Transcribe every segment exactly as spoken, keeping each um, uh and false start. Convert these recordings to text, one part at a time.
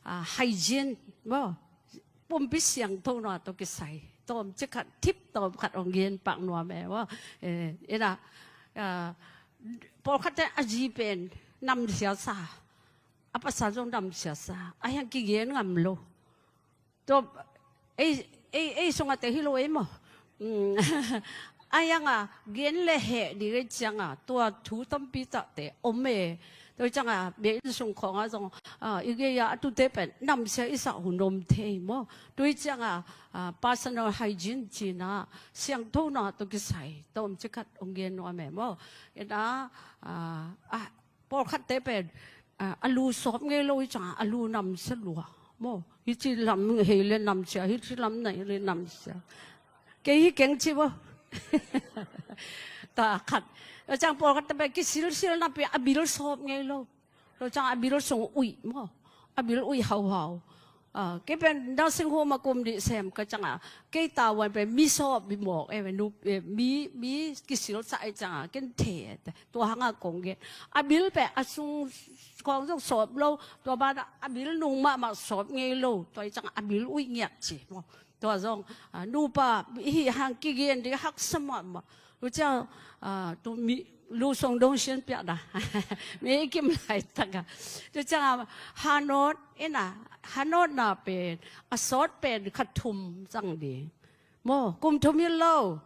ah, hygiene maw, pumpi siangthona tawh kisai tawmcik khat, tip tawm khat hong gen pak nuam e maw. Eh, ina, ah, pawlkhatte a zi pen namsia sa, a pasal zong namsia sa, a hiang kigen ngam lo. Tua ei, ei, ei sungah te hi lo ei maw. Mm. A hiang a gen le heh ding ei ciang a, tua thu tampi tahte om e. Tua ciang a, bia inn sung khawng ah zong, ah, i gei a, a tute pen namsia i sak hun om thei maw. Tua ciang a, ah, personal hygiene cihna, siangthona tawh kisai tawmcik khat hong gen nuam e maw. Ina, ah, ah, pawlkhatte pen, ah, a lu sawp ngei lo i ciang a, a lu namsia lua maw. Hi ci lam hei le namsia, hi ci lam nai le namsia. Kei hi keng ci maw. Tua khat. Tua ciang pawlkhatte pen kisilsil napi a bil sawp ngei lo. Tua ciang a bil sung uih maw. A bil uih hauhau. Ah, kei pen nursing home a kum nih sem ka ciang a, kei tavuan pen mi sawp bimawk e, nu, eh, mi, mi kisilsa e ciang a, ken thei e. Tua hang a kong gen. A bil pen a sung khawng zong sawp lo, tua banah a bil nung mahmah sawp ngei lo, tua i ciang a bil uih ngiat ci maw. Tua zong, ah, nupa i hih hang kigen ding haksa mahmah. Tua ciang, ah, tu mi, lu song dong sian piak dah. Mi kim laitak a. Tua ciang a, hanawt, ina, hanawtna pen, a sawt pen khat thum zang ding. Maw, kum thum hi lo.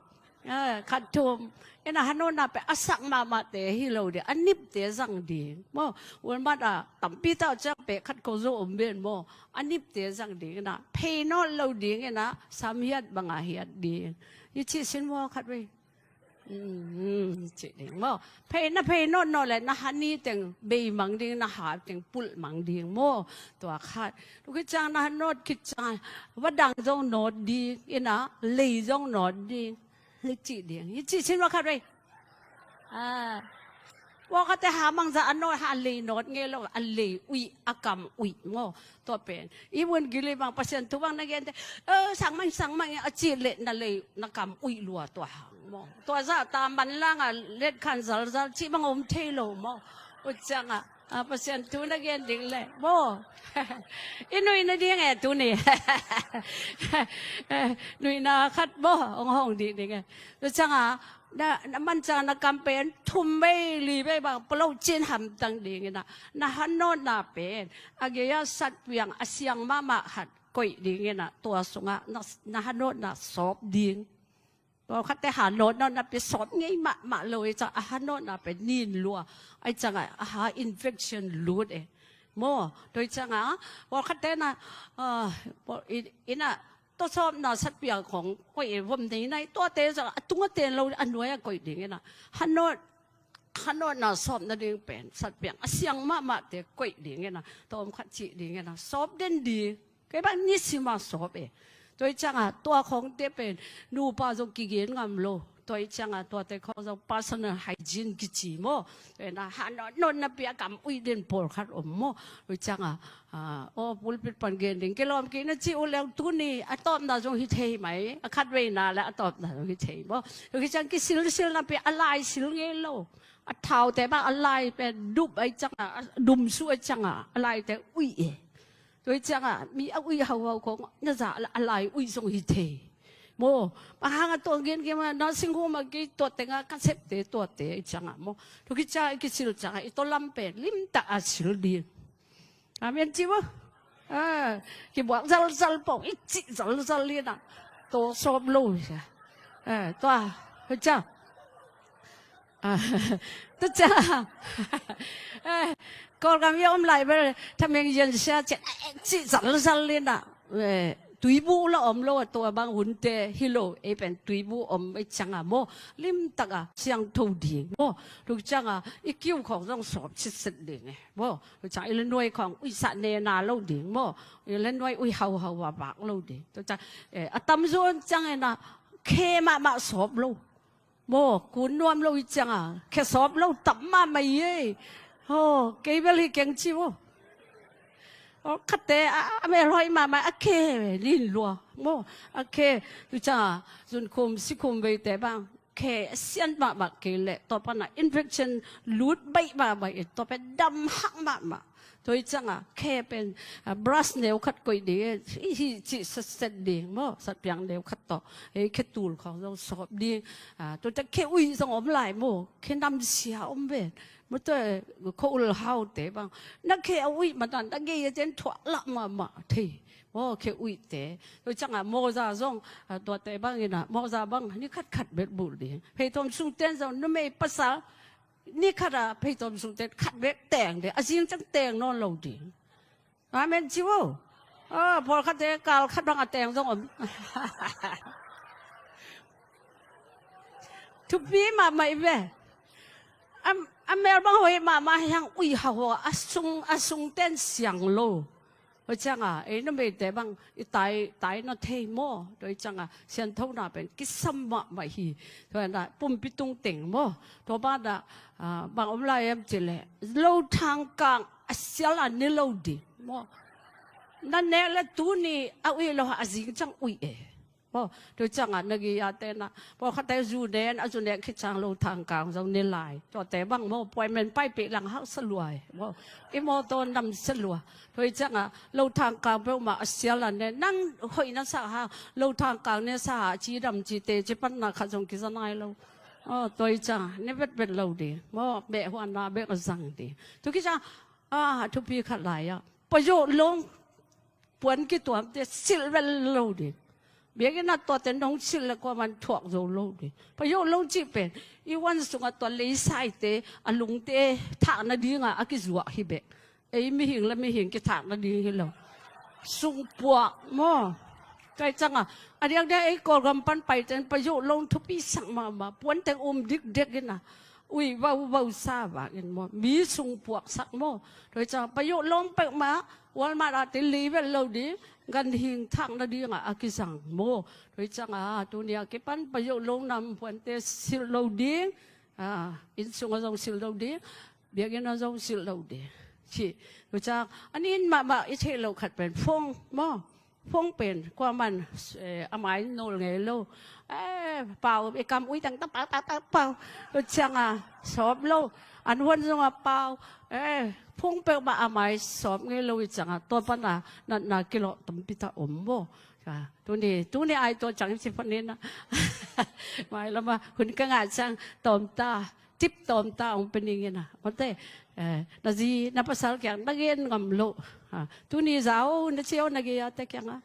Ah, khat thum. Ina, hanawtna pen a sak mahmahte hi lo ding, a nipte zang ding. Maw, Walmart ah tampi tak ciang pek khat ko zo om ben maw. A nipte zang ding ina, phei nawt lo ding ina, sam hiat bang a hiat ding. I cih sin maw khat vei. Mm, mm, cih ding maw. Phei na phei nawt nawt le na hani teng bei mang ding, na ha teng pulh mang ding maw. Tua khat. Tua khit ciang na nawt khit ciang, va dang zong nawt ding ina, lei zong nawt ding. Hi cih ding. Hi cih sin maw khat vei. Ah. Pawlkhatte ha mangza a nawt, ha lei nawt ngei lo, a lei uih, a kam uih maw. Tua pen i vun gili bang Pasian thu bang na gente, eh, sangmang, sangmang a cih leh na lei na kam uih lua tua hang maw. Tua zah ta manlang a let khan zalzal cih bang om thei lo maw. Tua ciang a, ah, Pasian thu na gen ding leh maw. I nuihna ding e tuni. Nuihna khat maw hong hong dih ding e. Tua ciang a, na, na man ciang na kam pen thum vei li vei bang palo cin hamtang ding ina, na hanawtna pen a gei a satpiang a siang mahmah khat koih ding ina, tua sungah na, na hanawtna sawp ding. Pawlkhatte hanawtna napi sawp ngei mahmah lo i ciang a hanawtna pen nin lua, a i ciang a, a ha infection lut e. Maw, tua i ciang a, pawlkhatte na, ah, pawl-, i, ina, tua sawpna satpiang khong koih e, vom nei nai, tuate zong a tung a ten lo, a nuai a koih ding ina. Hanawt, hanawtna sawpna ding pen satpiang a siang mahmahte koih ding ina, tawm khat cih ding ina, sawp den ding. Kei bang nisim a sawp e. Tua i ciang a, tua khongte pen nupa zong kigen ngam lo. Tua i ciang a, tuate khong zong personal hygiene kici maw. Tua ina, hanawt nawt napi a kam uih den pawlkhat om maw. Tua i ciang a, ah, aw, pulpit pan gen ding kilawm kik na ci uh leng tuni, a tawpna zong hi thei mai, a khat veina le a tawpna zong hi thei maw. Tua khit ciang kisilsil napi a lai sil ngei lo. A thaute bang a lai pen dup a i ciang a, a dumsu a i ciang a, a laite uih e. Tua i ciang a, mi a uih hauhau khong, na za a lai uih zong hi thei. Maw, bang hang a tua gen gen ma, nursing home a kei tua teng a ka septe tuate i ciang a maw. Tua khit ciang a, i kisil ciang a, i tua lam pen limtak a sil ding. Amen ci maw. Ah, kibuak zalzal pong, i cih zalzal ina. Tua sawp lo sia. Ah, tua, tua ciang. Ah, tua ciang. Eh, Kawlgam i om lai bel, thameng yan sia cian, eh, cih zalzal ina. Eh, tuibu la om lo a tua bang hunte hi lo, ei pen tuibu om i ciang a maw. Limtak a siangtho ding maw. Tua ciang a, i kiu khong zong sawp sitset ding e. Maw, tua ciang i le nuai khong uihsah nena lo ding maw. I le nuai uih hauhau a vak lo ding. Tua ciang, eh, a tamzaw ciang ina khe mahmah sawp lo. Maw, kun nuam lo i ciang a, khe sawp lo tam mahmah i e. Haw, kei bel hi keng ci maw. Aw, khatte, a, a melhoih mahmah, a khe nin lua. Maw, a khe, tua ciang a, zunkhum, sikhum veite bang. Khe a sian mahmah kei leh, tua pan a infection lut baih mahmah i, tua pen dam hak mahmah. Tua hi ciangah khe pen, ah, brush neu khat koih ding, i hi cih setset ding maw, satpiang neu khat tawh. Ei khe tul khawng zong sawp ding. Ah, tua ciang khe uih zong om lai maw, khe namsia om ven. Maw tua, kho ul haute bang. Na khe a uih mah dan, na gei a cian thuah lah mahmah thei. Maw khe uihte. Tua ciangah mawza zong, ah, tuate bang inah, mawza bang, ni khat khat bek bulh ding. Pheitom sungten zong, numei pasal, ni khat a pheitom sungten khat bek teng ding. A zing ciang teng nawn lo ding. Amen ci vo. Ah, pawlkhatte kal khat bang a teng zong om. Thupi mahmah i ve. A, a mel bang hoih mahmah hiang uih hauh a sung, a sungten siang lo. Tua ciangah ei numeite bang i tai, tai na thei maw. Tua hi ciangah sianthona pen kisam mahmah hi. Tua hi ciangah pumpi tung teng maw. Tua banah, ah, bang om lai em cih leh, lo thangkang a sial a ne lo ding maw. Na nek leh tuni a uih lo a zing ciang uih e. Maw, tua ciangah na gei a tenah, pawlkhatte zu nen, a zu nek khit ciang lo thangkang zong ne lai. Tuate bang maw, appointment paipih lang haksa lua e. Maw, i mawtaw namsia lua. Tua hi ciangah lo thangkang peuhmah a sial a ne, nang hoih na sak hang, lo thangkang ne sa hang, cidam cite, ci panna khat zong kiza nai lo. Aw, tua hi ciangah ne vetvet lo ding. Maw, mehhuanna bek a zang ding. Tua khit ciangah, ah, thupi khat lai ah, payoh long puan kituamte silh vel lo ding. Biakinn ah tuate nong silh leh kuaman thuak zo lo ding. Payoh long cih pen i huan sungah tua leisaite a lungte thak nadingah a kizuak hi bek. Ei mihing le mihing kithak nading hi lo. Sungpuak maw. Tua hi ciangah a diakdiak ei Kawlgam pan paite in payoh long thupi sak mahmah. Puanteng um dikdek inah, uih vauvau sa vak in maw, mi sungpuak sak maw. Tua hi ciangah payoh long peuhmah Walmart ah te lei vel lo ding, ganhing thak nadingah a kizang maw. Tua hi ciangah tuni a kipan payoh long nam puante silh lo ding. Ah, inn sungah zong silh lo ding, biakinn ah zong silh lo ding. Cih. Tua ciang a nin mahmah i theih loh khat pen phone maw. Phone pen kuaman, eh, a mai nawl ngei lo. Eh, pau, i kam ui teng ta pau, pau, pau, pau. Tua ciangah sawp lo. An huan zongah pau. Eh, phone peuhmah a mai sawp ngei lo hi ciangah tua panah natna kilawh tampi tak om maw. Ka, tuni, tuni ai tua ciang ci panin ah. Mailamah hun ka ngah ciang tawmta, tip tawmta hong pia ning inah. Mawte, eh, na zi, na pasal kiang na gen ngam loh. Ha, tuni zau na cio na gei a te kiangah